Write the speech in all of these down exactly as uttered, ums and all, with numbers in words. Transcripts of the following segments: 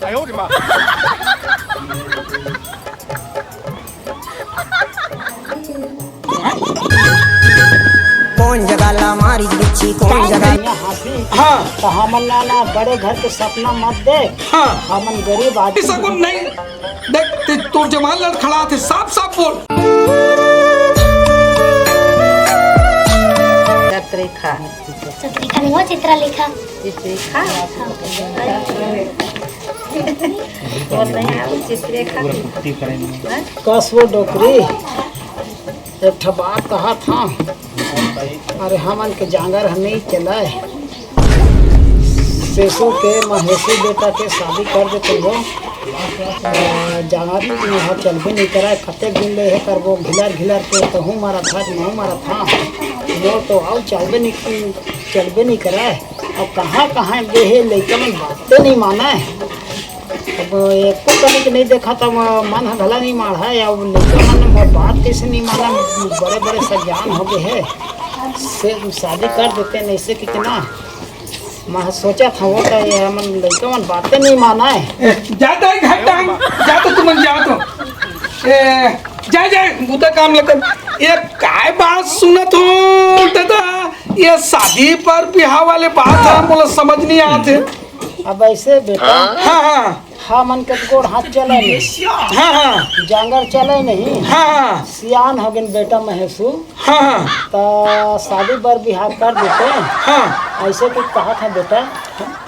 कौन जगह ला मारी बिच्छी, कौन जगह? हाँ। तो हमन ला ना बड़े घर के सपना मत देख। हाँ। हमन गरीब आदमी। ऐसा कुछ नहीं। देख, ते तोर जमाल लड़खड़ाथे, साफ साफ बोल। चित्रलेखा। चित्रलेखा नहीं हो, चित्रलेखा। चित्रलेखा। चित्रलेखा। कस वो डोकरी, एक ठो बात कहत हँव। अरे हमन के जांगर ह नइ चलय। सेसु के महेसु बेटा के शादी कर देते हो। अ, जांगर ह चलबे नइ करय। कतेक दिन ले हे करबो घिलर घिलर के, तहूँ मरत हस, महूँ मरत हँव। मोर तो अउ चलबे नइ, चलबे नइ करय। अब कहाँ कहाँ गे हे लइका मन बाते नइ मानय। अब एको तनिक नइ देखा त मन ह घला नइ माढ़य। अब लइका मन बात कइसे नइ मानय, बड़े बड़े सज्ञान हो गे हे। से शादी कर देते नइसे कि ना। मैं सोचत हँव त ये हमन लइका मन बाते नइ मानय। ए, जा तो घर टांग, जा तो तुमन जा तो। ए, जा, जा, बुता काम लगन। ये काय बात सुनत हो दादा? ये शादी पर बिहाव वाले बात ह, मोला समझ नइ आत हे। अब ऐसे बेटा, हाँ, हाँ। हमन के गोड़ हाथ चले नहीं। हाँ, हाँ। जांगर चले नहीं। हाँ, हाँ। सियान हो गन बेटा महेसू। हाँ, हाँ। त शादी बर बिहाव कर देते। हाँ। ऐसे कुछ कहा था बेटा।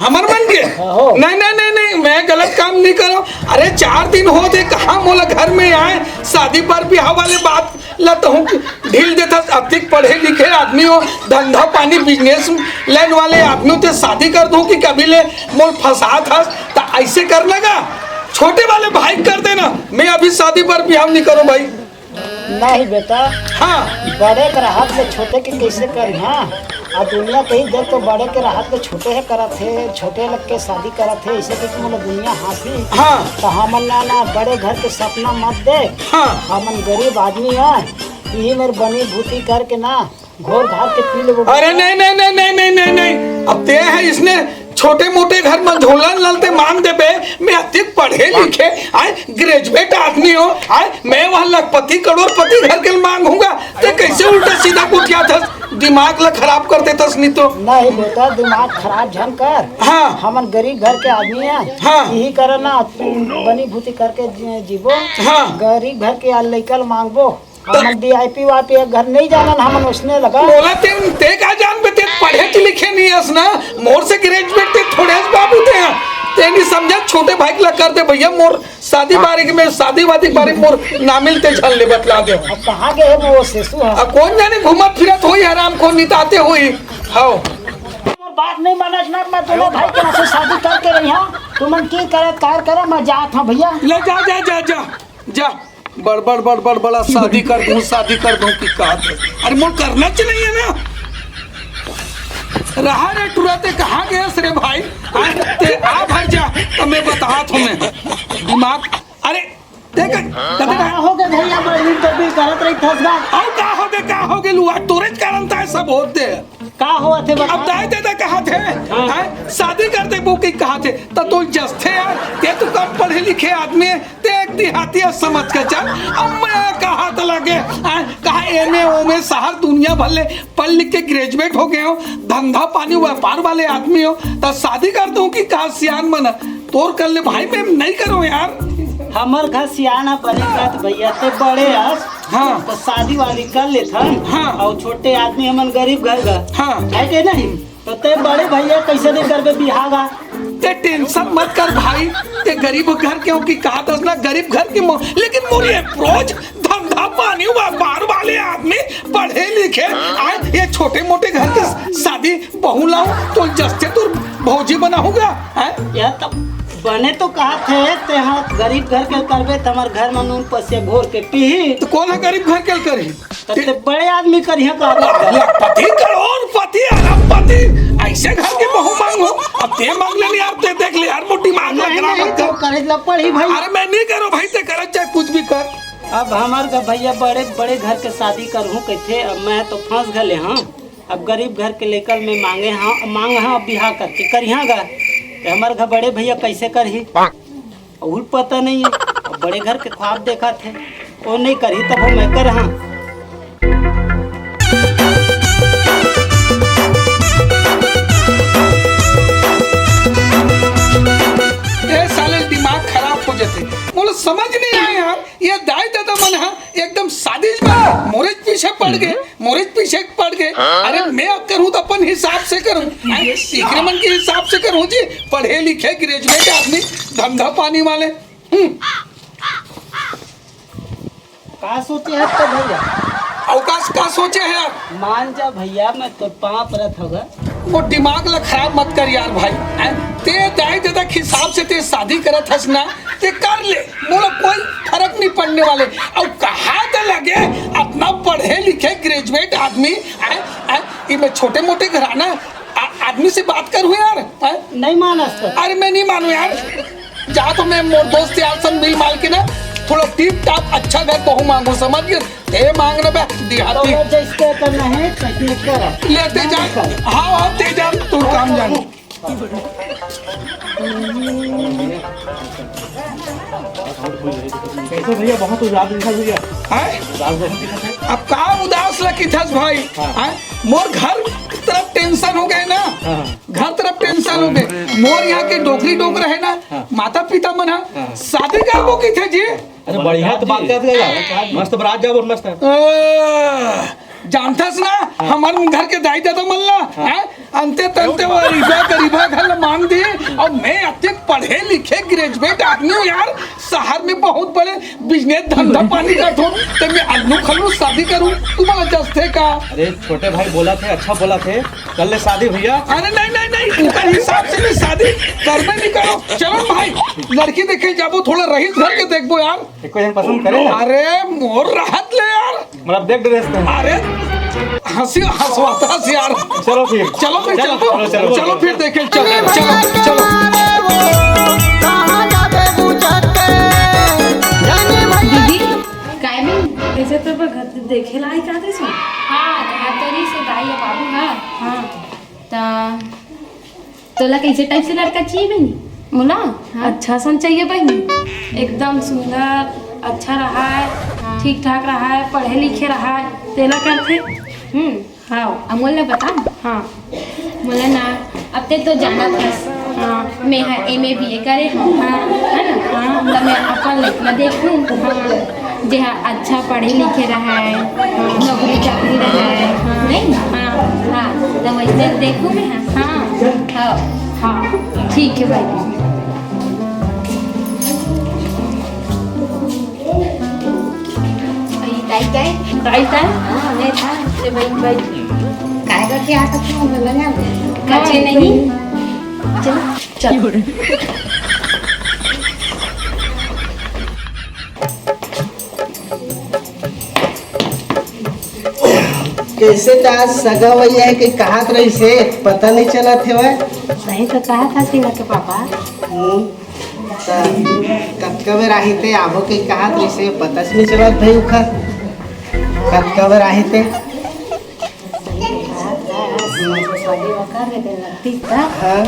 हमर मन के? हाँ, हो। नहीं, नहीं, नहीं, नहीं, मैं गलत काम नहीं करो। अरे चार दिन हो दे, कहाँ मोला घर में आए, शादी बर बिहाव वाले बात ला तहूँ ढील देथस। अतिक पढ़े लिखे आदमी हो, धंधा पानी, बिजनेस लाइन वाले आदमी हो, ते शादी कर दूँ कि कभी ले मोल फंसात हस, त ऐसे करना का? छोटे वाले भाई कर देना, मैं अभी शादी बर बिहाव नहीं करूँ भाई। नहीं बेटा। हाँ। बड़े के रहत ले छोटे के कैसे करी? हाँ, आ दुनिया कही देख तो बड़े के रहत ले छोटे हे करत हे, छोटे लग के शादी करत हे, ऐसे करके मोला दुनिया हाँसी। हाँ। तो हमन ना, ना बड़े घर के सपना मत देख। हाँ। हमन गरीब आदमी आय, यही मेर बनी भूती करके ना घोर घार के पी लेबो। अरे नहीं, नहीं, नहीं, नहीं, नहीं, नहीं, नहीं। अब ते है इसने छोटे मोटे घर में झोला ललते मांग देबे। मैं अतिक पढ़े लिखे, आय, ग्रेजुएट आदमी हो, आय, मैं वह लखपति करोड़पति घर के मांगूंगा। ते कैसे उल्टा सीधा गोठियाथस, दिमाग ला खराब कर देथस नहीं तो। नहीं बेटा, दिमाग खराब झन कर। हाँ। हमन गरीब घर के आदमी हैं। हाँ। यही करन ना, बनी भूती करके जी-, जीबो। हाँ। गरीब घर के लइका ल मांगबो। हमन वीआईपी वाईपी एक घर नहीं जानन, हमन उसने लगा। मोला ते, ते का जानबे, ते पढ़े के लिखे नहीं हस ना, मोर से ग्रेजुएट ते थोड़े हस बाबू ते। ते नहीं समझा, छोटे भाई ला कर दे भैया, मोर शादी बारी के में, शादी वादी के बारे में मोर नामिल ते झन ले बतला दे। अब कहाँ गए हे वो सेसु ह? अब कौन जाने घूमत फिरत होई, हराम खोर निताते होई। हाओ। मोर बात नहीं मानस ना, मैं दोनों भाई के से शादी करके रही हूँ। तुमन की करत कार करा, मैं जात हूँ भैया। ले जा, जा, जा, जा, जा। बड़बड़, बड़बड़, बड़ा शादी कर दूं, शादी कर दूं कि कहत हे। अरे मोर करना चाहिए ना। रहा रे टुरा, ते कहाँ गए रे भाई? आ, ते आ भर जा, तो मैं बतात हूँ मैं। दिमाग, अरे, देख, का हो गए भैया, बड़ी तबीयत करत रही थस गा। अब का हो गए, का हो गए, लुआ, तोरे कारण ता सब होते। का होवत हे बता। अब दाई ददा कहत हे, हाँ। हैं? शादी कर देबो कि कहत हे, त तोल जसथे यार, ते तो कम पढ़े लिखे आदमी हे, ते एक देहाती हे समझ के चल। अब मैं कहत लगे, हैं? कहा एमे ओमे शहर दुनिया भर ले पढ़ लिख के ग्रेजुएट हो गए हो, धंधा पानी व्यापार वाले आदमी हो, त शादी कर दूं कि कहा सियान मन? तोर कर ले भाई, मैं नहीं करो यार। हमर घर सियान हे, बने कहत भैया, ते बड़े हस। हाँ। तो शादी वादी कर लेथन। हाँ। और छोटे आदमी हमन गरीब घर का। हाँ। है के नहीं? तो ते बड़े भैया कैसे नहीं करबे बिहागा? ते टेंशन मत कर भाई, ते गरीब घर के हो कि कहा दस ना गरीब घर के मो-, लेकिन मोर ये अप्रोच धंधा पानी व्यापार वाले आदमी पढ़े लिखे, आय ये छोटे मोटे घर के शादी बहू लाओ तो जस्ते तोर भौजी बनाऊंगा, हैं? यह तो बने तो कहत हे, ते हाँ गरीब घर के करबे, त हमर घर में नून पसिया घोर के पीही। तो कौन है गरीब घर के करी? त ते बड़े आदमी करिहे का? लखपति, करोड़पति, अरबपति, ऐसे घर के बहू मांगो। अब ते मांग ले यार, ते देख ले यार, मोटी मांग लग नहीं, रहा नहीं, मत तो कर। करे ला पड़ी भाई। अरे मैं नहीं करो भाई, ते कर चाहे कुछ भी कर। अब हमार घर भैया बड़े, बड़े घर के शादी करहूँ कहथे, अब मैं तो फंस गले हाँ। अब गरीब घर के लेकर मैं मांगे हाँ, मांग हाँ, अब बिहाव करके करिहा गा। ते हमार घर बड़े भैया कैसे करही? अउ पता नहीं है, अब बड़े घर के ख्वाब देखत हे, ओ नहीं करही तब मैं करहा। ए साले दिमाग खराब हो जाथे, मोला समझ नहीं आए यार, ये दाई ददा मन हा एकदम साजिश बा, मोरेच पीछे पड़ गे, मोरेच पीछे पड़ गे। अरे मैं अब करूँ तो अपन हिसाब से करूँ, हैं? इकरे मन के हिसाब से करूँ जी, पढ़े लिखे ग्रेजुएट आदमी, धंधा पानी वाले। हम्म। का सोचे हे तो भैया? अवकाश का सोचे हे यार? मान जा भैया, मैं तो पाँव परत हँव गा। वो दिमाग ला खराब मत कर यार भाई, हैं? ते दाई ददा के हिसाब से ते शादी करत हस ना, ते कर ले, मोला कोई फरक नहीं पड़ने वाले। अउ कहा तो लगे, अतना पढ़े लिखे ग्रेजुएट आदमी, हैं? हैं? ये मैं छोटे मोटे घराना आ-, आदमी से बात करूँ यार, हैं? नहीं मानस तो। अरे मैं नहीं मानूँ यार, जा तो मैं मोर दोस्त यार संग मिल माल के ना थोड़ा टिप टाप अच्छा घर बहू मांगू, समझ गे? ते मांग ना बे, देहाती। तो जैसे करना है, तैसे कर। लेते जा। नहीं कर। हाँ, हाँ, ते जा, तू काम जान। कैसे भैया, बहुत उदास दिखा भैया। हैं? उदास बहुत दिखा था। अब का उदास ला किथस भाई? हाँ। हैं? मोर घर तरफ टेंशन हो गए ना। हाँ, हाँ। घर तरफ टेंशन हो गए। मोर यहाँ के डोकरी डोकरा है ना, हाँ। माता पिता मन हा, हाँ। शादी करबो किथे जी। अरे बढ़िया तो बात करत हे यार। मस्त बरात जाबो, मस्त। अ, जानथस ना, हाँ। हमर घर के दाई ददा मन ला, हाँ। हैं? अंते तंते वो अरीबा गरीबा घर ला मांग दे, अउ मैं अतेक पढ़े लिखे ग्रेजुएट आदमी हूँ यार, शहर में बहुत बड़े बिजनेस धंधा पानी करथों, ते मैं अल्लू खल्लू शादी करूँ, तुम्हारा जस्ते का? अरे छोटे भाई बोलथे, अच्छा बोलथे, कर ले शादी भैया। अरे नहीं, नहीं, नहीं, उनका हिसाब से नहीं शादी करबे नहीं करो। चलो भाई, लड़की देखे जाबो, थोड़ा रईस घर के देखबो यार। एको झन पसंद करे ना? अरे मोर रहत ले यार। मतलब देख ड्रेस तो। अरे हंसी हंसवाथस यार। चलो फिर। चलो फिर, चलो, चलो, चलो। चलो फिर देखे, चलो, चलो, चलो। दीदी, काय में? कैसे तोर बर घर देखे ला आई का देसो? हाँ, घर तो रहिस हे दाई या बाबू हा। हाँ। त तोला कैसे टाइप से लड़का चाहिए बहिनी? मोला? हाँ। अच्छा सन चाहिए बहिनी, एकदम सुंदर, अच्छा रहाय, हाँ। ठीक ठाक रहाय, पढ़े लिखे रहाय, तेला करथे। हम्म। हाँ। अब मोला बता। हाँ। मोला ना, अब ते तो जानत हस, हाँ। मैं हा एम ए बी ए करे हूँ, हाँ। है ना? हाँ। त मैं अपन लड़का देखूँ। हाँ। जेहा अच्छा पढ़े लिखे रहय, नौकरी चाकरी रहय, हाँ। नहीं? हाँ। हाँ, त वैसे देखहूँ मैं, हाँ। हाँ। हाँ। हाँ। ठीक है भाई। भाई, ताई, ताई। ताई, ताई। हाँ, मैं था। ले भाई, भाई। काय करके आ सकते हैं, बोला ना। काचे नहीं। चलो। चल। कैसे त आज सगा वही है कि कहात रहिस हे, पता नहीं चलत हेवय। सही तो कहात हस ना के पापा। हम्म, त कतका बेर आही ते आबो के कहात रहिस हे, पता नहीं चलत भाई उखर। कतका बेर आही ते। सही कहात हस, शादी वो कर लेते लगती त। हाँ।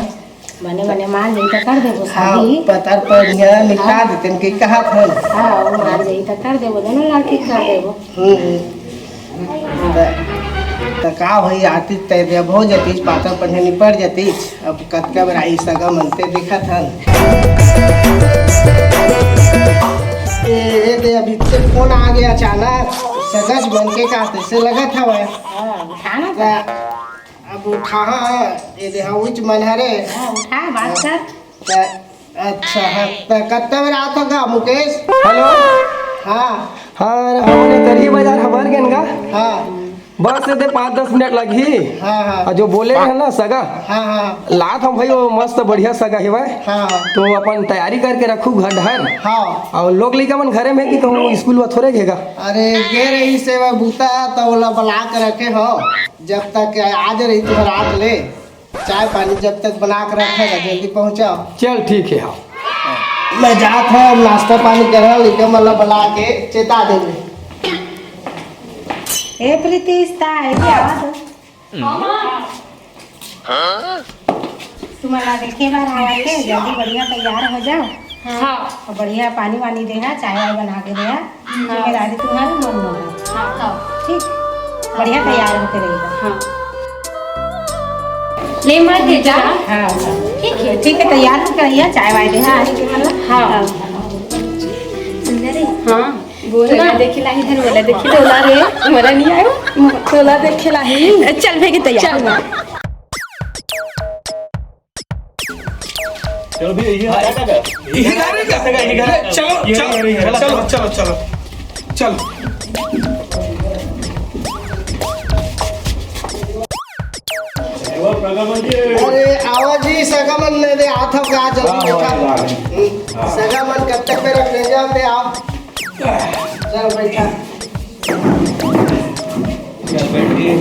बने बने मान जाई त कर देबो हाँ, शादी। पतर पर यहाँ निपटा हाँ। देते हैं कि कहा था। हाँ, वो मान जाई त कर देबो, दोनों लड़की कर देबो। हम्म, हम्म। त, त का होई, आतिस त जब हो जातिस, पातर पढ़े निपट जातिस। अब कतका बेर आई सगा मनते देखत हन। ए, ए दे, अभी ते फोन आ गया अचानक, सगज मन के का तैसे लगत हवय। हाँ, उठाना त अब उठा, ये दे, हाँ, उच मन हरे। हाँ, उठा, बात कर। त-, अच्छा, हाँ, त कत्ता बेर आत हो गा, मुकेश? हेलो। हाँ। हाँ, हमन करही बाजार हमार गेन गा। हाँ। बस ये दे पाँच दस मिनट लगही। हाँ, हाँ। और जो बोले रहे ना सगा, हाँ, हाँ। लात हम भाई, वो मस्त बढ़िया सगा हेवय। हाँ, हाँ। तो अपन तैयारी करके रखू घर डहर। हाँ। और लोग लइका मन घरे में कि कहूँ स्कूल व थोरे घेगा। अरे, गे रही सेवा बूता, त ओला बला के रखे हो। जब तक आज रही तुहर रात ले, चाय पानी जब तक बना के रखेगा, जल्दी पहुंचाओ। चल ठीक है, हाँ। मैं जात हूँ, नाश्ता पानी करा, लइका मन ला बला के चेता देबे। ए प्रीति, इस्ता है क्या? तुम्हारा देखे बार आया के, जल्दी बढ़िया तैयार हो जाओ। हाँ। अउ बढ़िया पानी वानी देहा, चाय वाय बना के देहा। हाँ। जिम्मेदारी तुम्हारी, मन नो है। हाँ, हाँ। ठीक। बढ़िया तैयार होके रहिहा। हाँ। ले मत दे जा। हाँ। ठीक है। ठीक है, तैयार होके रहिहा, चाय वाय देहा आज के मतलब। हाँ। हाँ। सुंदर है। हाँ। बोल ना। देखे लाही धर बोला, देखे तोला रे, मोला नहीं आयो। तोला देखे लाही। चल भई के तैयार। चल। चलो भैया, ये हटा का? ये हटा का? चलो, ये चलो, हटा का? चलो, चलो, चलो, चलो। अरे, आवा जी, सगा मन ले दे, हाथ हम कहाँ जल्दी हाँ, बैठा। हाँ, हाँ। हम्म, सगा मन कब तक में रख ले जाते आप? चल, बैठा। चल, बैठ गए।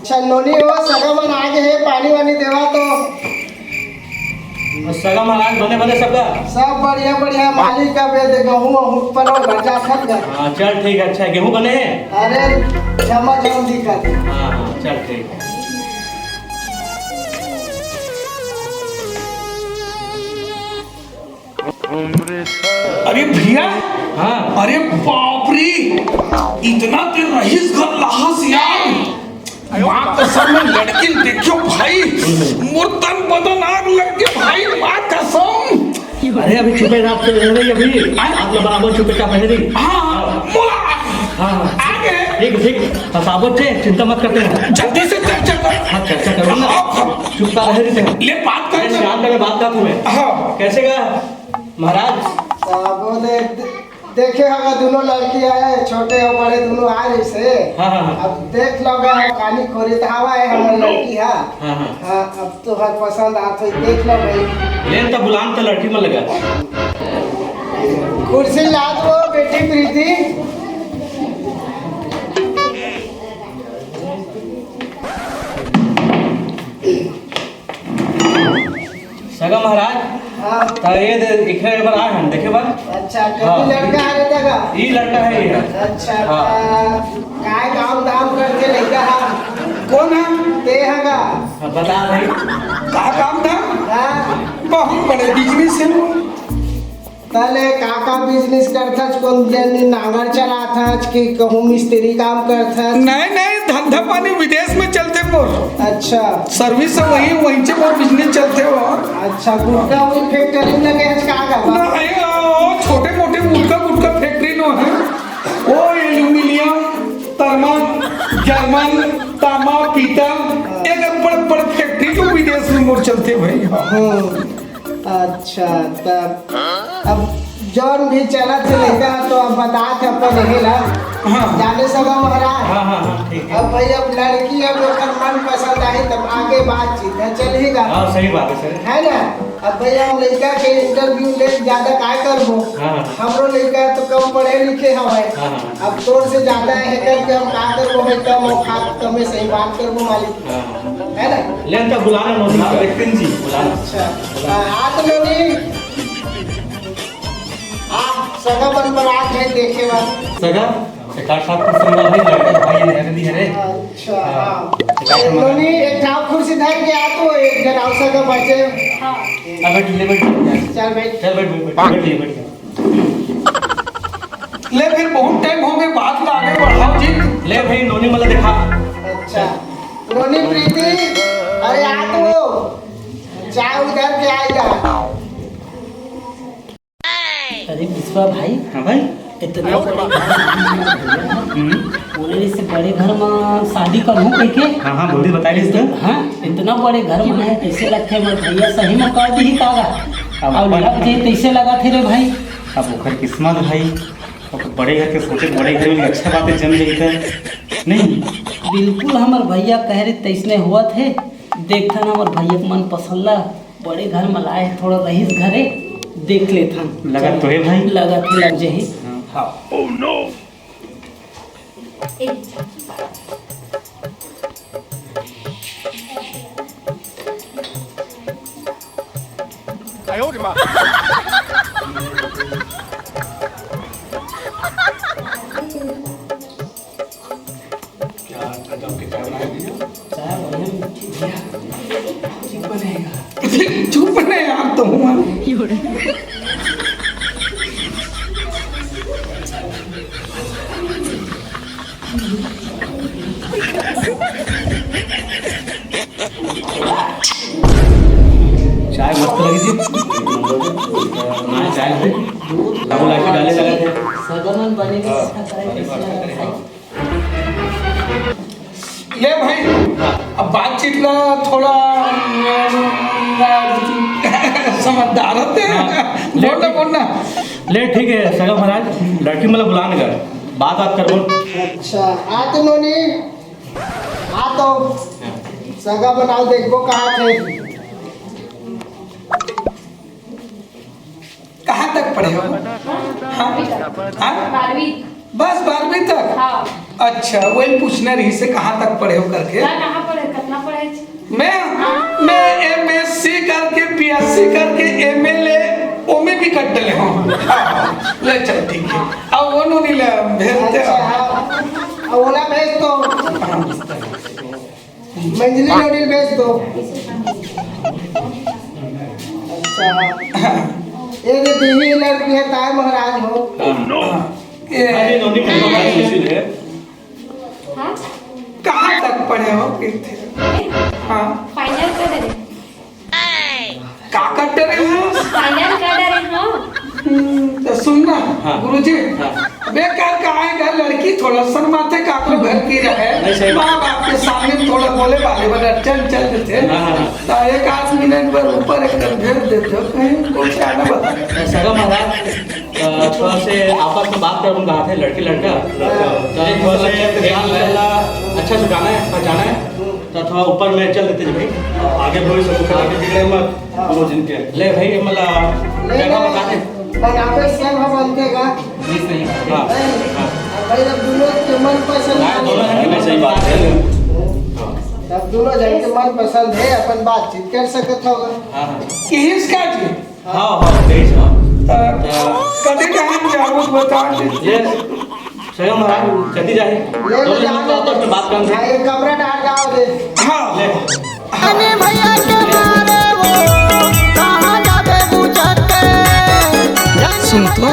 अच्छा, नोनी हो, सगा मन आगे हे, पानी वानी देवा तो। सगा महाराज बने, बने सबका? सब बढ़िया, बढ़िया, मालिक का बे दे, गहूं, गहूं पलो, भजा खत गा। हाँ, चल ठीक है, अच्छा, गेहूं बने हैं? अरे, जमा जम दिखा दे। हाँ, हाँ, चल ठीक है। अरे भैया, हाँ। अरे बाप रे, इतना तेज रहीस घर लाहस यार। माँ कसम में लड़की देखियो भाई, मोर तन बदन आग लग के भाई, माँ कसम। अरे अभी चुपे रह, आप तो रह रही अभी। आए? आप लोग बराबर चुपे चाप रह रही। हाँ, हाँ, मोला। हाँ, हाँ। आगे। ठीक, ठीक, हंसाबो चे, चिंता मत करते हैं। जल्दी से चर्चा कर। हाँ, चर्चा करो ना। हाँ, हाँ। चुपका रह रही थे। ले बात कर। अरे, शांत करके बात कर तुम्हें। हाँ। कैसे गा महाराज? साहब, वो दे, दे, देखे हवा दोनों लड़की आए, छोटे और बड़े दोनों आ रही से। हाँ, हाँ, हाँ। अब देख लो गा, हम कानी खोरे तो हवा है हमारी लड़की, हाँ। हाँ, हाँ। हाँ, अब तो हर पसंद आत होई, देख लो भाई। ले तो बुलान तो लड़की में लगा। कुर्सी लात वो बेटी प्रीति। सगा महाराज, हाँ। त ये दे, इखरे बर आए हन, देखे बर। अच्छा, हाँ। कति लड़का हरे तगा? ई लड़का है ये। अच्छा, हाँ। त काय काम धाम करथे लइका हा? कौन है? ते हा गा। हाँ, बता भाई। का काम धाम? हाँ। बहुत बड़े बिजनेस है। तले का का बिजनेस करथस? कोन जनी नांगर चलाथस कि कहूँ मिस्त्री काम करथस? नहीं, नहीं, धंधा पानी विदेश में चलथे मोर। अच्छा। सर्विस है वहीं, वहीं से मोर बिजनेस चलथे वो। अच्छा, गुटखा वही फैक्ट्री में लगे हस का का? नहीं, ओ, छोटे मोटे गुटखा, गुटखा फैक्ट्री नो है। ओ एल्यूमिनियम, थर्मल, जर्मन, तांबा, पीतल, एक बड़, बड़ फैक्ट्री जो विदेश में मोर चलथे भाई। हाँ। हम्म। अच्छा, तब अब जौन भी चलत हे लइका, तो अब बतात हे अपन यही ला। हाँ। जाने सगा महाराज। हाँ, हाँ, हाँ, ठीक है। अब भाई, अब लड़की अब ओकर मन पसंद आही, तब आगे बातचीत है, चलही गा। हाँ, सही बात है, सर। है ना? अब भैया, हम लइका के इंटरव्यू ले ज्यादा काय करबो? हाँ, हाँ। हमरो लइका तो कम पढ़े लिखे हवय। हाँ, हाँ। अब तोर से ज्यादा है करके हम का करबो भाई, कम औकात, कमे सही बात करबो मालिक। हाँ। है ना? ले, तो बुला लो, नोनी। हाँ, विपिन जी, बुला लो। अच्छा। हाँ, आ तो नोनी। आप सगा मन पर आ गए देखे बार। सगा? एकाध साथ कुछ संग भाई, लड़का भाई, ये नहीं हरे। अच्छा, हाँ। हाँ। एकाध साथ नोनी, एक ठाव कुर्सी धर के आ तो, एक जन आउ सगा बचे। हाँ। अब बैठ ले, बैठ। चल बैठ। चल बैठ, बैठ, बैठ, बैठ ले, बैठ। ले फिर बहुत टाइम हो गए, बात ला आगे बढ़ाओ जी। ले भाई, नोनी मला देखा। अच्छा, नोनी प्रीति, अरे आ तो, चाय उधर के आएगा। अरे विश्वा भाई, हाँ भाई। इतना बड़े घर में, हम्म। बोले से बड़े घर में शादी करहूँ कह के। हाँ, हाँ, बोली, बताई रही इसका। हाँ, इतना बड़े घर में है, कैसे लगते हैं मोर भैया, सही में कर दी का? अब और अपन लग जाए, कैसे लगा थे रे भाई? अब ओकर किस्मत भाई, अब बड़े घर के सोचे, बड़े घर में अच्छा बात है, जम जाई त नहीं। बिल्कुल हमर भैया कह रहे तैसने हुआ थे। देखथन हमर भैया के मन पसंद ला, बड़े घर में लाए, थोड़ा रहीस घरे, देख लेथन। लगत तो है भाई। लगत है, लग जाही। हाँ। हाँ। क्या गजब के चाय बनाए भैया। चाय बढ़िया मीठी भैया। ठीक बनेगा। चुप। यार, तो हूँ। चाय मस्त लगी थी। हाँ, चाय है। डबल आके डाले लगा थे। सगमन बने के हाँ, चक्कर में अरे बाप रे। ये भाई, अब बातचीत ला थोड़ा, अम, समझदार होते हैं। हाँ। बोलना, बोलना। ले, ठीक है, सगा महाराज, लड़की मला बुलान कर, बात, बात कर बोल। अच्छा, आ तो नोनी, आ तो सगा बनाओ, देखबो कहाँ थे। कहाँ तक पढ़े हो? हाँ? हाँ? बारहवीं। बस बारहवीं तक? हाँ। अच्छा, वही पूछना रही से कहाँ तक पढ़े हो करके। ना, कहाँ पढ़े, कितना पढ़े छी? मैं, मैं एम एस सी करके पी एस सी करके एम एल ए ओमे भी कट डले हो। हाँ, ले चल ठीक है। अब वो नो नहीं ले, भेजते अच्छा, हो। हाँ। अब ओला भेज दो। मंजली नोनी भेज दो। अच्छा। ये जो बीवी लड़की है, ताय महाराज हो। हाँ। ये अरे नोनी के तो बात सुशील है। हाँ? कहाँ तक पढ़े हो? कितने? हाँ। फाइनल कर दे। का करते रहे हो? फाइनल कर दे रहे हो। हम्म, तो सुन ना, हाँ। गुरुजी, हाँ। अबे क्या कहा है, घर लड़की थोड़ा शर्माथे, काकरो घर की रहे, नहीं, सही बात। माँ बाप के सामने थोड़ा बोले बाले बगैर चल, चल देते। हाँ, हाँ, हाँ। तो एक आध मिनट भर ऊपर एकदम भेज देते हो, कहीं कुछ क्या ना बता। सगा महाराज, अ, थोड़ा से आपस में बात कर, हम कहा थे लड़की लड़का, लड़का। तो थोड़ा से ध्यान रखना, अच्छा से गाना है, बजाना है। तो थोड़ा ऊपर में चल देते जी भाई, आगे बोल सको, फिर आगे बिगड़े मत, हाँ। वो जिनके। ले भाई, मतलब, ले जगह ले। बता दे। पर आप एक सब हम बनते का? बीस नहीं। हाँ। नहीं। हाँ। भाई, अब दोनों के मन पसंद हाँ, आ दोनों गया। जने की सही बात है। हाँ। अब दोनों जने के मन पसंद है, अपन बातचीत कर सकत होगा। हाँ, हाँ। किहिस का जी? हाँ, हाँ, तेईस, हाँ। त कति टाइम जाबो बता दे। ले, सगा महाराज, जल्दी जाए। ले, दोनों ले, जने तो आपस में बात करन दे। हाँ, ये कपड़ा डाल जाओ दे। हाँ। ले। अरे भैया के मारे वो, कहाँ जाबे बुझते? सुन तो,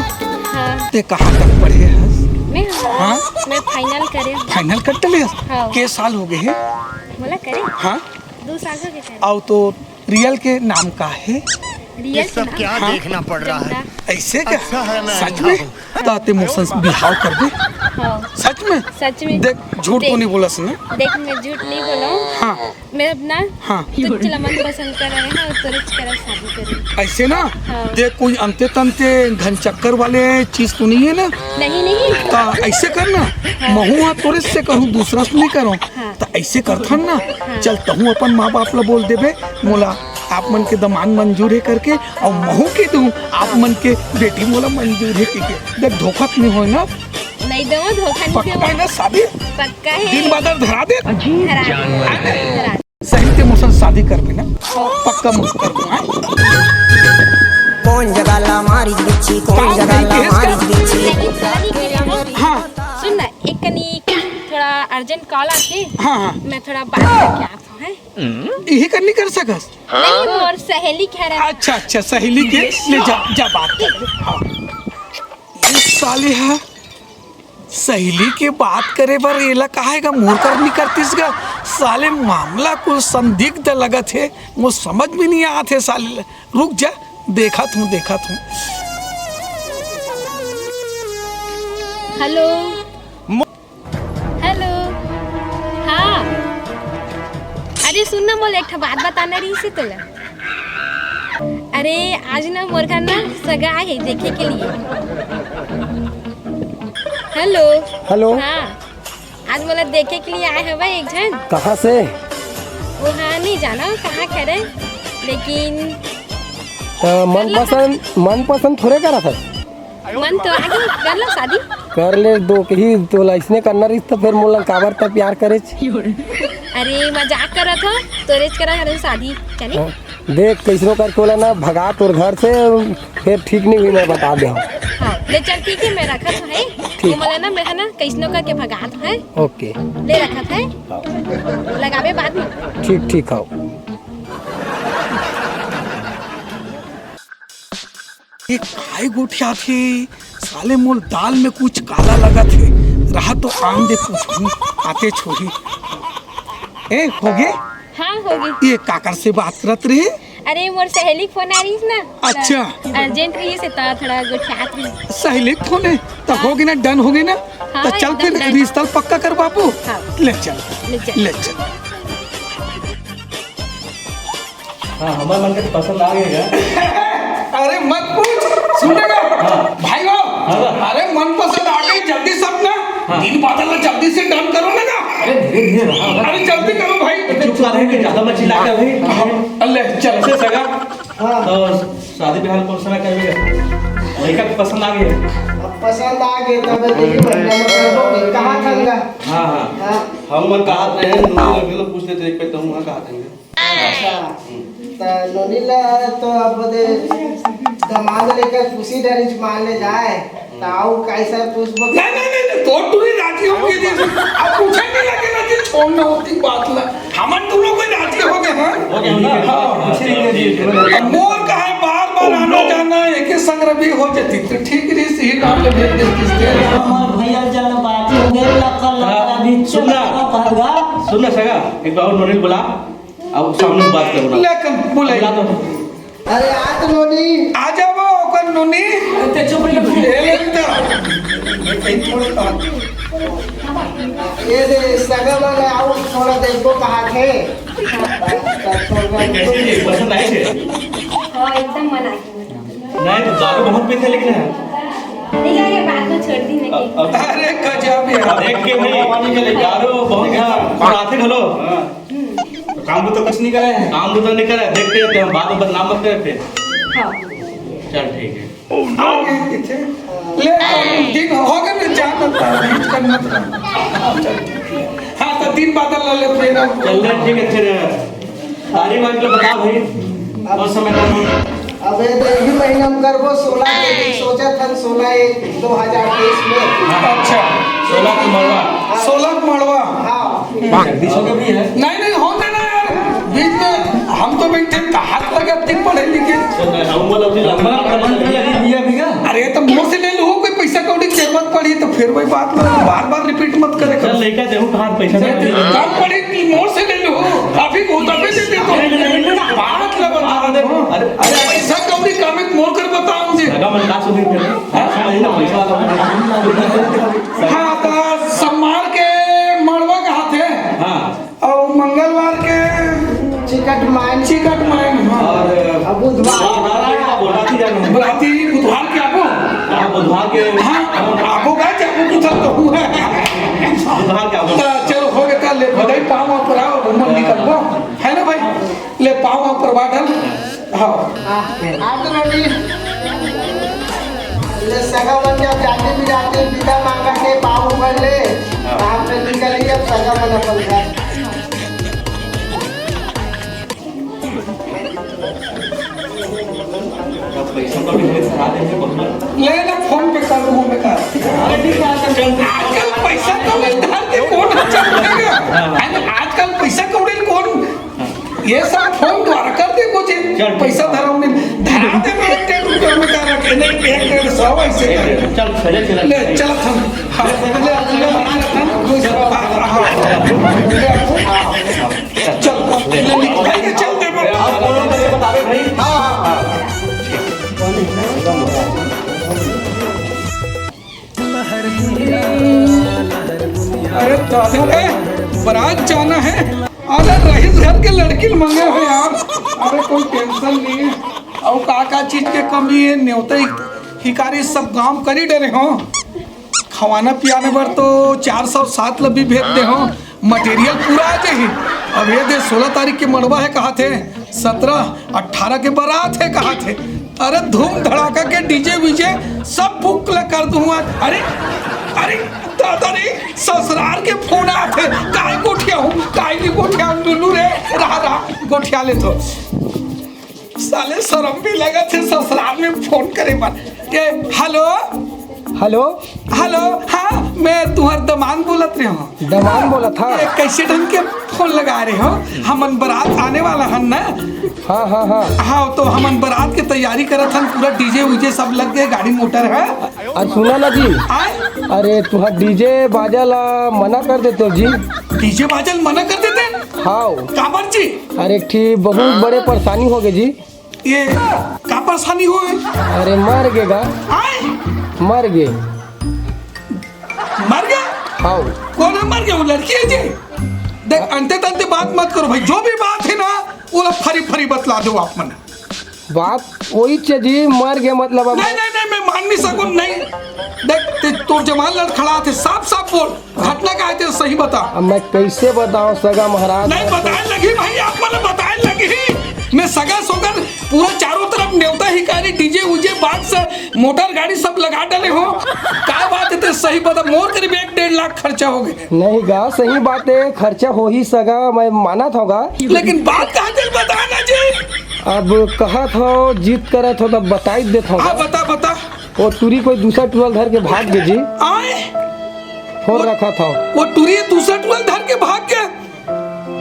हाँ। ते कहाँ तक पढ़े हस? मैं? हाँ? मैं फाइनल करे हूँ। फाइनल कर ले हस? हाँ। के साल हो गए हैं? मोला करे? हाँ। दो साल हो गए करे। आओ तो रियल के नाम का है? रियल ये सब के नाम? क्या हाँ। देखना पड़ रहा है? चंदा। ऐसे क्या? अच्छा है, मैं सच अंधा में? हूँ। ताते मोर संग बिहाव कर दे। हाँ। सच में? सच में। देख, झूठ तो देख। नहीं बोला सने। देख, मैं झूठ नहीं बोला हूँ। हाँ। मैं अपना हाँ। तुझ ला मन पसंद कर रहे हैं और तोरे करा शादी करूँ। ऐसे ना? हाँ। देख, कोई अंते तंते घनचक्कर वाले चीज तो नहीं है ना? नहीं, नहीं। ता ऐसे करना, हाँ। महू हा तोरे से करूँ, दूसरा से नहीं करूँ। हाँ। त ऐसे करथन ना, हाँ। चल तहूँ अपन माँ बाप ला बोल देबे, मोला आप मन के दमांद मंजूर हे करके, अउ महू के दूँ आप मन के बेटी मोला मंजूर हे कहिके। देख धोखा तो नहीं होय ना? नहीं दूँ, धोखा नहीं पक्का दूँ। है ना शादी? पक्का है। दिन बादर धरा दे। धरा दे। धरा दे। सही ते मोर संग शादी करबे ना? पक्का मोर करबे, हाँ? कौन जगह ला मारी बिच्छी, कौन काम जगह नहीं ला किया मारी इसका? बिच्छी। नहीं, शादी नहीं किया। हाँ। सुन ना, एक कनी थोड़ा अर्जेंट कॉल आथे। हाँ, हाँ। मैं थोड़ा बात करके आत हूँ, हैं? इही कर नहीं कर सकस? नहीं, मोर सहेली कह रहा है। अच्छा, अच्छा, सहेली के ले जा, जा बात कर ले। हाँ। ये साले हा सहेली के बात करे बर एला कहा हे गा, मोर कर नहीं करतिस गा। साले मामला कुछ संदिग्ध लगत हे, मोर समझ में नहीं आत हे साले। रुक जा, देखत हूँ, देखत हूँ। हेलो। हेलो। हाँ। अरे सुन ना, मोला एक ठो बात बताना रहिस हे तोला। अरे आज ना मोर घर ना सगा आए हे देखे के लिए। हेलो। हेलो। हाँ। आज मोला देखे के लिए आए हवय एक झन। कहाँ से? वो हाँ नहीं जाना कहाँ के हरे, लेकिन त मनपसंद, मनपसंद थोड़े करत हस। मन तो आगे कर लो शादी। कर ले दो कही तो अइसने करना रहिस त फिर मोला काबर त प्यार करेच। अरे मजाक करत हो, तोरेच करा करे शादी, चली? हाँ, देख कइसनो करके ओला ना भगा तोर घर से, फिर ठीक नहीं हुई, मैं बता दे हूँ। हाँ, ले चल ठीक है, मैं रखत हूँ, है? ठीक। मोला ना, मैं है ना, कइसनो करके भगात है। ओके। ले रखत है। हाँ। लगाबे बाद में। ठीक, ठीक, हाँ। ये काय गोठियाथे? साले मोल दाल में कुछ काला लगत हे। रहा तो आन दे, कुछ भी आते छोड़ी। ए, होगे? हाँ, होगे। ये काकर से बात करत रहे? अरे, मोर सहेली के फोन आ रहिस ना। अच्छा। Urgent रहिस हे, त थोड़ा गोठियात रहिस। सहेली के फोन हे? त होगे ना, done होगे ना? हाँ, त चल एकदम फिर done। रिश्ता पक्का कर बाबू। हाँ। ले चल। ले चल। ले चल। हाँ, हमर मन के तो पसंद आ गया। अरे मत पूछ, सुन ना। हाँ। भाई हो, हाँ। अरे मन पसंद आ गई, जल्दी सब ना, हाँ। दिन बादल ना जल्दी से done करो ना, ना। अरे धीरे धीरे रहा। अरे जल्दी करो भाई। चुप रहे कि ज्यादा मत चिल्ला कर भाई। हाँ, ले चल। से सगा। हाँ। तो शादी ब्याह कौन समय करबे? लड़का के पसंद आ गया। अब पसंद आ गया तब तो यही महीना में करबो। कहाँ था ना? हाँ, हाँ। हाँ। हम मन कहा थे, नूनी लोग भी पूछ लेते, एक पे तो वहाँ कहा थे। अच्छा, त नोनी ला तो अब दे दमाद लेकर खुशी डरी मान ले जाए, त आऊ कैसा पूछबो? नहीं, नहीं, नहीं, नहीं, तो टूरी राजी हो गई थी। अब पूछे नहीं लगे ना कि छोड़ना होती बात ना। हमन दोनों कोई राजी हो गए, हाँ? हो गए, हो गए। हाँ। अब मोर कहा है, बार-बार आना जाना एक ही संग रवि हो जाती, तो ठीक रही, सही नाम ले भेज देती। हमार भैया जाना बात हो गए, लक्का, लक्का, हाँ, अभी सुन ना। चला पड़गा। सुन ना सगा, एक बार और नोनी बुला। अब सामने से बात करो ना। लेकिन बोले। बुला तो। अरे आ तो नोनी। आ जाओ, ओकर नोनी। ते चुप रह। ए, ले तो। ए, थोड़ी बात। ये दे, सगा वाला आओ, थोड़ा देखो कहाँ थे। कैसे जी, पसंद आए थे? हाँ, एकदम मन आ गया। नहीं, तो दारू बहुत पीते लेकिन है। नहीं, अरे, बात तो छोड़ दी ना कि। अब, अब अरे, गजब यार। देख के भाई, दारू बहुत है। और आते घलो। हाँ। तो काम को तो कुछ नहीं करे है। काम को तो नहीं करे, देख के हम बाद में बदनाम मत करे फिर। हाँ। चल ठीक है। आ गए पीछे। ले, दिन हो गए ना, जा मत, मत कर, मत कर। हाँ, तो दिन बादल ला ले, फिर अब चल ले, ठीक है, फिर तारीख वारीख तो बता भाई, कौन समय करना? अबे तो यही महीना में करबो, सोलह के दिन सोचा था, सोलह एक दो हजार तेईस में। अच्छा। सोलह के मड़वा। हाँ। सोलह के मड़वा। हाँ। जगदीश हो गया भी है। नहीं, नहीं, होते ना यार, बीच में हम तो बैठे, कहाँ लगे, अतिक पढ़े लिखे। हम बोला, अभी लंबा प्रबंध कर लगी दिया भी का? अरे, तो मोर से ले लो, कोई पैसा कौड़ी की जरूरत पड़ी, तो फिर वही बात में बार-बार repeat मत करे करो। चल, लेकर देखो, कहाँ पैसा चल, नहीं दे। कम पड़ी, मोर से ले लो, अभी वो तबे दे दे तो। नहीं, नहीं, नहीं, नहीं। बात लगा, अरे, अरे, अरे, पैसा कौड़ी काम एक मोर कर बताओ मुझे। लगा मन का सुधी फिर। हाँ? समझ ना, पैसा वाला। हाँ, तो सोमवार के मड़वा कहाँ थे? हाँ। और मंगलवार के चिकट माइन। चिकट माइन, हाँ। और अब बुधवार। बुधवार के बोला थी जाना। बुधवार के आबो? हाँ, बुधवार के। हाँ, आबो का, जाबो कुछ तो हुआ। बुधवार के आबो। तो चलो, हो गया, ले, बधाई पाँव पर आओ, घूमन निकलबो। है ना भाई? ले, पाँव पर बाटल। हाँ। हाँ, आ तो नोनी। ले सगा मन जब जाते भी जाते विदा मांगा के पाँव ऊपर ले, हाँ। आप पे निकल ही अब सगा मन अपन घर। पैसा तो भी सगा दे के बहुत। ले ना, फोन पे कर दूँ मैं, कर। अरे ठीक है, आजकल पैसा तो उधार के कौन चल देगा? हाँ। है ना, आजकल पैसा कौड़ी कौन ये सब फोन द्वारा कर दे मुझे। चल, ठीक। पैसा धरा में धरा दे, मैं एक डेढ़ रुपया में का रखे, नहीं, एक डेढ़ सौ ऐसे कर। चल, चले, चले। ले, चल, हम, हाँ, ले, ले, हाँ, हाँ, हाँ, चल, ले, ले, भाई, चल दे, बोल। आप बोलो, मुझे बता दे, भाई। हाँ, हाँ, हाँ। अरे दादा रे, बारात जाना है। अरे रईस घर के लड़की ल मंगे हो यार। अरे कोई tension नहीं है। अउ का का चीज के कमी है, नेवता हिकारी सब गांव करी डरे हो। खवाना पियाने बर तो चार सौ सात ल भी भेज दे हो। Material पूरा आ जाही। अब ये दे, सोलह तारीख के मड़वा हे कहाथे, सत्रह अट्ठारह के बारात हे कहाथे। अरे धूम धड़ाका के DJ वीजे सब book ल कर दूं आज। अरे, अरे दादा रे, ससुरार के फोन आथे, काय गोठियाहूं, काय नहीं गोठियाहूं, लुलू रे, रहा, रहा, गोठिया ले तो। साले शरम भी लगथे ससुराल में फोन करे बर। ए, hello? Hello? Hello, हाँ, मैं तुहर दमांद बोलत रहे हूँ। दमांद बोलत हा? ए, कैसे ढंग के फोन लगा रहे हो? हमन बारात आने वाला हन ना। हाँ, हाँ, हाँ। हाँ, तो हमन बारात के तैयारी करत हन, पूरा डीजे वीजे सब लग गए, गाड़ी मोटर है। अरे सुना ना जी। आए? अरे तुहा डीजे बाजा ला मना कर देते हो जी। डीजे बाजा ला मना कर देते हैं? हाँ। काबर जी? अरे एक ठी बहुत बड़े परेशानी हो गए जी। ये का परेशानी हो है? अरे मर गे गा। आए? मर गे। मर गया? हाँ। कौन है मर गया? वो लड़की है जी। देख, अंते तंते बात मत करो भाई, जो भी बात है ना, वो लोग फरी फरी बतला दो आप मन। बात वही छे जी, मर गया मतलब अब। नहीं, नहीं, नहीं, मैं मान नहीं सकूँ, नहीं। देख, ते, तोर जमाल लड़खड़ा थे, साफ साफ बोल, घटना का है, ते सही बता। अब मैं कैसे बताऊं सगा महाराज? नहीं, बताए लगी भाई, आप मन बताए लगी। मैं सगा सोगन पूरा चारों तरफ नेवता हिकारी, डीजे उजे, बाक्स, मोटर गाड़ी सब लगा डाले हो। का बात है, ते सही बता, मोर करीब एक डेढ़ लाख खर्चा हो गए। नहीं गा, सही बात है, खर्चा हो ही सगा, मैं मानत हों गा। लेकिन बात कहाँ चल बता ना जी। अब कहत हो, जिद करत हो, तब बताई देत हों हाँ, गा। बता, बता। वो टूरी कोई दूसरा टुरा ल धर के भाग गे जी। आए? फोन वो, रखत हो। वो टूरी दूसरा टुरा ल धर के भाग गे।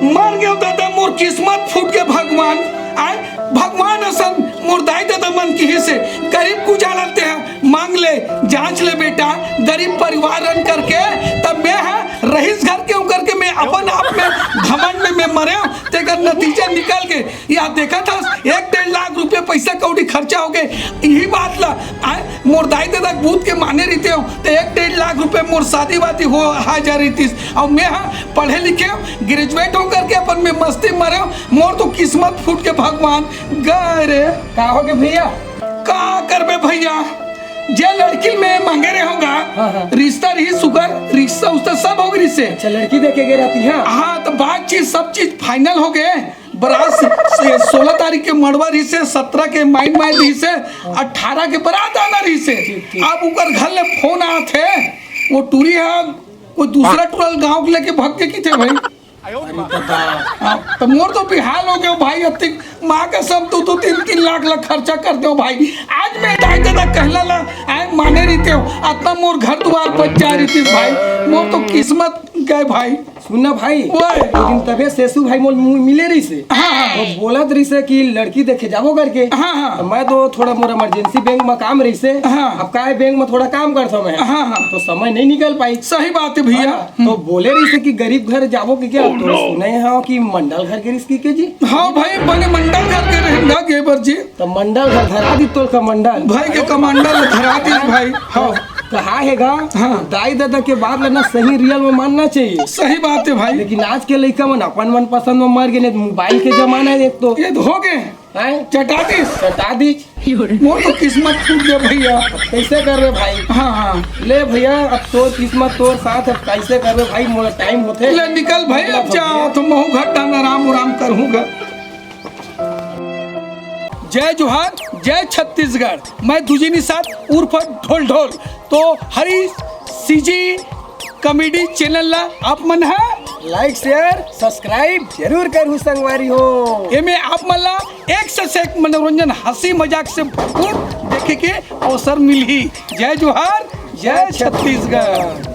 मर गयो दादा, मोर किस्मत फूट के भगवान। आए, भगवान असन मोर दाई ददा मन किहिसे, गरीब गुजारा ते ह, मांग ले, जांच ले बेटा, गरीब परिवार रन करके, तब मैं ह रईस घर के हूँ करके मैं अपन आप में घमंड में मैं मरे हूँ, तेकर नतीजा निकल के या देखत हस, एक डेढ़ लाख रुपये पैसा कौड़ी खर्चा हो गए। यही बात ला, आए, मोर दाई ददा बूत के माने रहिते हो, तो एक डेढ़ लाख रुपये मोर शादी वादी हो, आ जा रहितिस। और मैं, हाँ, पढ़े लिखे हो, ग्रेजुएट हो करके अपन में मस्ती मरे हो, मोर तो किस्मत फूट के भगवान गए रे। का हो गए भैया? का करबे भैया, जे लड़की में मांगे रहे होगा, हाँ, हाँ। रिश्ता रही सुगर, रिश्ता उश्ता सब हो गई से। अच्छा, लड़की देखे गए रहती, हाँ? हाँ, तो बात चीज, सब चीज फाइनल हो गए। बरात से, से सोलह तारीख के मड़वा रहिसे, सत्रह के माइन माइन रहिसे, अठारह के बरात आना रहिसे। ठीक, ठीक। अब उकर घर ले फोन आत हे, वो टूरी ह कोई दूसरा टुरा ल गांव के लेके भग के किथे भाई। अरे दादा। हाँ, तो मोर तो बेहाल हो गयो भाई, अतिक माँ कसम, तू तो तीन तीन लाख ला खर्चा कर दो भाई। आज मैं दाई ददा कहला ला, आए माने रहिते हो, अतना मोर घर दुआर बच जा रहितिस भाई, मोर तो किस्मत गए भाई। सुन ना भाई, ओए। वो दिन तबे सेसु भाई मोल मु-, मिले रहिसे। हाँ, हाँ। वो बोलत रहिसे कि लड़की देखे जाबो करके। हाँ, हाँ। तो मैं तो थोड़ा मोर इमरजेंसी बैंक में काम रहिसे। हाँ। अब का हे बैंक में थोड़ा काम करथों मैं। हाँ, हाँ। तो समय नहीं निकल पाई। सही बात है भैया। हाँ, तो बोले रहिसे कि गरीब घर जाबो कि क्या? तो सुने हो कि मंडल घर के रिस कि के जी? हाँ भाई, बने मंडल घर के रहेंगा गेबर जी। तो मंडल घर धरा दी तोल का मंडल। भाई के कमांडल धरा दी भाई। हाँ। कहा हे गा? हाँ। दाई ददा के बात ला ना सही रियल में मानना चाहिए। सही बात है भाई। लेकिन आज के लइका मन अपन मन पसंद में मर गए, नहीं तो मोबाइल के जमाना है एक तो। ये तो हो गए। हैं? चटा दिस। चटा दिस। मोर तो किस्मत फूट गया भैया। कैसे करबे भाई? हाँ, हाँ। ले भैया, अब तोर किस्मत तोर साथ, अब कैसे करबे भाई? मोला टाइम होथे। ले निकल भाई, अब जा, तो महू घर डालना, राम राम करूँगा। जय जोहार, जय छत्तीसगढ़। मैं दुजी निषाद उर्फ ढोल ढोल। तो हरी सीजी कॉमेडी चैनल ला आप मन ह like, share, subscribe जरूर करहू संगवारी हो। एमे आप मन ला एक से एक मनोरंजन, हंसी मजाक से भरपूर देखे के अवसर मिलही। जय जोहार, जय छत्तीसगढ़।